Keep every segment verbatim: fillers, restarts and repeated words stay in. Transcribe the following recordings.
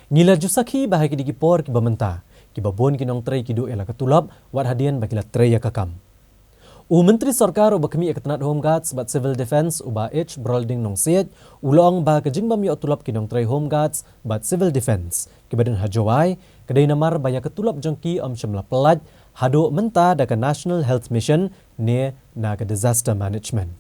Ngi la ju sakhi ba ha kine ki por kiba mynta, kiba bun ki nongtrei ki duh ïa la ka tulop, wat hadien ba ki la trei ïa ka kam. U Myntri Sorkar uba khmih ïa ka tnat Home Guards bad Civil Defence, u Bah H Brolding Nongsiej, u la ong ba ka jingbym ïoh tulop ki nongtrei Home Guards bad Civil Defence kiba don ha Jowai, ka dei namar ba ïa ka tulop jong ki ym shym la pyllait haduh mynta da ka National Health Mission ne na ka Disaster Management.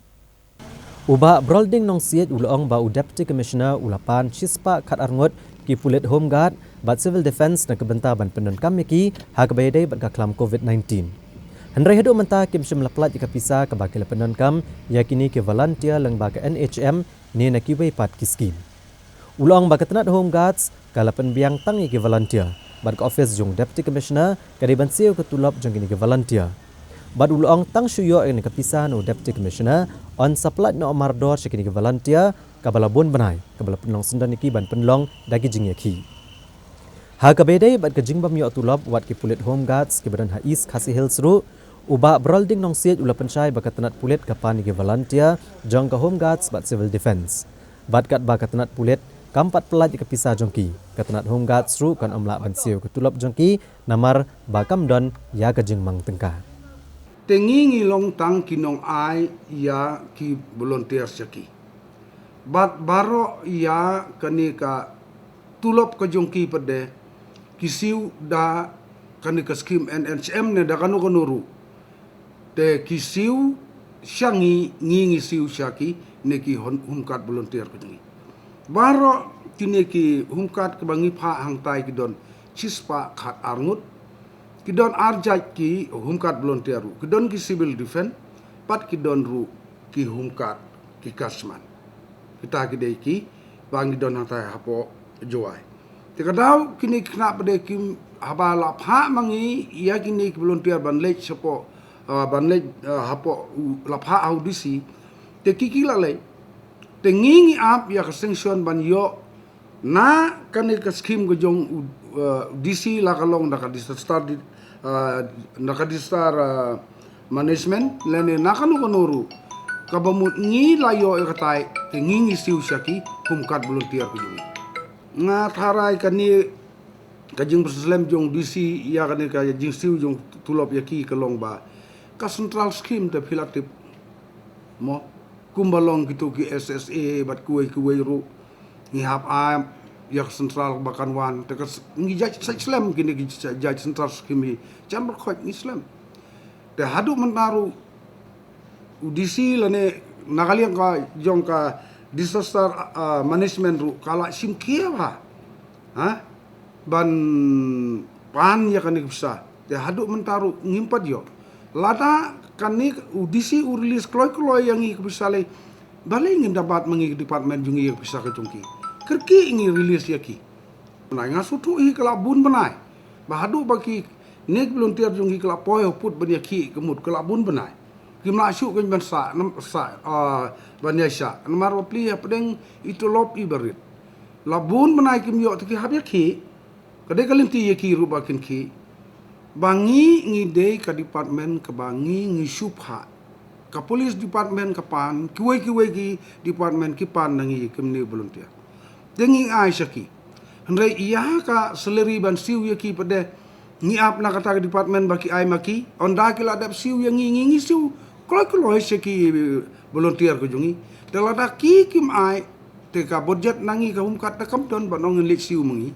U Bah Brolding Nongsiej u la ong ba u Deputy Commissioner u la pan shispah khatar ngut ki pulit Home Guard bad Civil Defence na ka bynta ban pyndonkam ïa ki ha kaba ïadei bad ka khlam COVID nineteen. Hynrei haduh mynta kim shym la pyllait ïa ka pisa kaba ki la pyndonkam ïa kine ki volunteer lyngba ka N H M ne na kiwei pat ki skim. U la ong ba ka tnat Home Guards ka la pynbiang tang ïa ki volunteer bad ka office jong Deputy Commissioner ka dei ban siew ka tulop jong kine ki volunteer. Bad u la ong tang shu ïoh ïa kane ka pisa na u Deputy Commissioner, yn sa pyllait noh mardor sha kine ki volunteer, kaba la bun bnai kaba la pynlong syndon ïa ki ban pynlong da ki jingïakhih. Ha kaba ïadei bad ka jingbym ïoh tulop wat ki pulit Home Guards kiba don ha East Khasi Hills ruh, u Bah Brolding Nongsiej u la pynshai ba ka tnat pulit ka pan ïa ki volunteer jong ka Home Guards bad Civil Defence. Bad katba ka tnat pulit kam pat pyllait ïa ka pisa jong ki, ka tnat Home Guards ruh kan ym lah ban siew ka tulop jong ki namar ba kam don ïa ka jingmang tyngka. Te ngi ngi long tang ki nongai ïa ki volunteer sha ki. Bad baroh ïa kane ka tulop ka jong ki pat de ki siew da kane ka skim N H M ne da kano kano ruh. Te ki siew sha ngi, ngi ngi siew sha ki ne ki Home Guard volunteer ka jong ngi. Baroh kine ki Home Guard kaba ngi phah hangtai ki don shispah khatar ngut. Ki don ar jait ki Home Guard volunteer ruh, ki don ki Civil Defence, pat ki don ruh ki Home Guard, ki Guardsman. Kita ki dei kiba ngi don hangtai hapoh Jowai. Te ka daw kine ki khynnah pat de ki, haba la phah ma ngi ïa kine ki volunteer ban leit shapoh, ah, ban leit, ah, hapoh u, la phah ha u D C. Te ki ki la leit. Te ngi ngi ap ïa ka sanction ban ïoh na kane ka skim ka jong u, uh, D C la ka long na ka disaster di-, uh, na ka disaster, uh, management lane na kano kano ruh. Kaba mut ngi la ïoh ïa katai te ngi ngi siew sha ki Home Guard volunteer ka jong ngi. Nga tharai kane ka jingpynslem jong D C ïa kane ka jingsiew jong tulop ïa ki ka long ba ka central skim te phi la tip mo, kumba long kito ki S S A bad kiwei kiwei ruh. Ngi hap ai ïa ka central ba kan wan te ka s-, ngi jait sa slem kine ki jait central skim hi. Jan ba khot ngi slem. Te haduh mynta ruh u D C lane na ka liang ka jong ka disaster, ah, management ruh ka la shim khia ba, ha, ban pan ïa kane ka pisa. Te haduh mynta ruh ngim pat ïoh. Lada kane u D C u release kloi kloi ïa ngi ka pisa lei, balei ngin da bat ma ngi ka department jong ngi ïa ka pisa ka jong ki? Kyrkieh ngi release ïa ki. Bnai nga sngewthuh hi ka la bun bnai ba haduh ba kine ki volunteer jong ngi ka la poi ha pud ban ïakhih ka mut ka la bun bnai. Kim lah shuh kein ban sah, nam-, sah, ah, ban ïaishah namar ba plie hapdeng i tulop i barit. La bun bnai kim ïoh te ki hap ïakhih. Ka dei ka lynti ïa ki ruh ba kin khih ba ngi ngi dei ka department kaba ngi ngi shu phah. Ka police department ka pan, kiwei kiwei ki department ki pan na ngi kumne volunteer. Te ngi ai sha ki. Hynrei ïa ka salary ban siew ïa ki pat de ngi ap na kata ka department ba ki ai ma ki. Ynda ki la dep siew ïa ngi, ngi ngi siew kloi kloi sha ki volunteer ka jong ngi. Te lada ki kim ai, te ka budget na ngi ka Home Guard te kam don ban ong ngin leit siew ma ngi.